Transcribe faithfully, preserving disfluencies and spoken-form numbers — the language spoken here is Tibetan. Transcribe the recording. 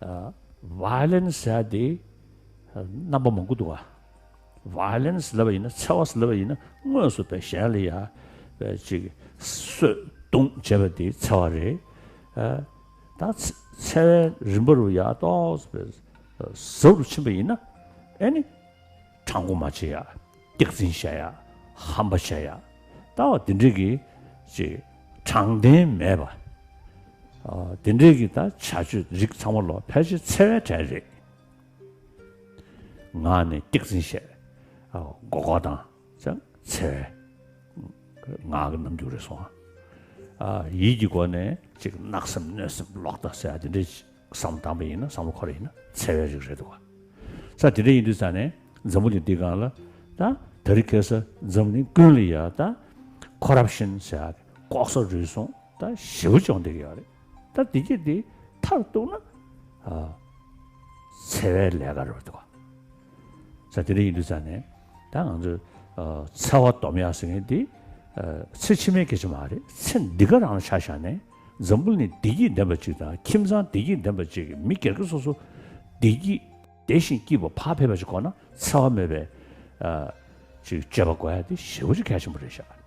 ཝའི་ལེན་སི་ཟེར་ཡ་དེ་རྣམ་པ་མང་པོ་འདུག་ག། ཝའི་ལེན་སི་ལབ་པ་ཡིན་ན། འཚེ་བ་ཟེར་ལབ་པ་ཡིན་ན། དངོས་སུ་བས་གཞན་ལ་ཡ་བས་ཅིག་གསོད་རྡུང་བྱས་པ་དེ་འཚེ་བ་རེད། ཨ། ད་འཚེ་འཚེ་བའི་རིམ་པ་རུ་ཡ་ཏོག་ཙམ་ཟབ་རུ་ཕྱིན་པ་ཡིན་ན། ཨེ་ནི་དྲང་པོ་མ་བྱེད་ཡ། སྟེགས་འཛིན་བྱ་ཡ། ཧམ་པ་བྱ་ཡ། ད་བ་དེ་འདྲའི་གི་ཅིག་དྲང་བདེན་མེད་པ། ཨ། དེ་འདྲའི་གི་ད་བྱ་སྤྱོད་རིགས་ཚང་མ་ལོ་ཕལ་ཆེར་འཚེ་བའི་གྲས་རེད། ངག་ནས་སྟེགས་འཛིན་བྱས། ཨ། མགོ་སྐོར་བཏང་། ཙང་འཚེ་བའི་ངག་གི་རྣམ་འགྱུར་རེད་སོང་། ཨ། ཡིད་ཀྱི་སྒོ་ནས་ཅིག་གནག་སེམས་གནོད་སེམས་ལོག་ལྟ་ཟེར་ཡ་དེ་འདྲའི་བསམ་བློ་བཏང་པ་ཡིན་ན། བསམ་བློ་འཁོར་ཡིན་ན་འཚེ་བའི་རིགས་རེད་འདུག་ག། ས་དེ་འདྲ་ཡིན་དུས་ཙང་ནས་འཛམ་བུ་གླིང་འདི་སྒང་ལ་ད་དེ་རིང་ཁ་སང་འཛམ་གླིང་ཀུན་ལ་ཡ་ད་ཀོ་རབ་ཤན་ཟེར་ཡ་ལྐོག་ཟ་རུལ་སུངས་ད་ཞེ་པོ་བྱུང་བསྡད་ཀྱི་ཡོད་རེད། ད་འདི་གྱད་འདི་མཐར་གཏུགས་ན། ཨ། འཚེ་བའི་ལས་ཀ་རེད་འདུག་ག། ས་དེ་འདྲ་ཡིན་དུས་ཙང་ནས་ད་ང་ཚོས་ཨ་འཚེ་བ་སྡོམ་ཡག་ཟེར་མཁན་འདི་ཨ་ཚེ་ཕྱི་མའི་སྐད་ཆ་མ་རེད། ཚེ་འདི་ག་རང་ལ་ཆ་བཞག་ནས་འཛམ་བུ་གླིང་བདེ་སྐྱིད་ལྡན་པ་ཅིག་དང་ཁྱིམ་ཚང་བདེ་སྐྱིད་ལྡན་པ་ཅིག་གི་མི་སྒེར་གྱི་སོ་སོ་བདེ་སྐྱིད་བདེ་ཞིང་སྐྱིད་པ་ཕར་ཕེབས་པ་ཞིག་དགོས་ན། འཚེ་བ་མེད་པའི་ཨ་ཅིག་སྤྱོད་པ་དགོས་ཡ་དེ་ཞེ་པོ་ཅིག་གལ་ཆེན་པོ་རེད་ཤག།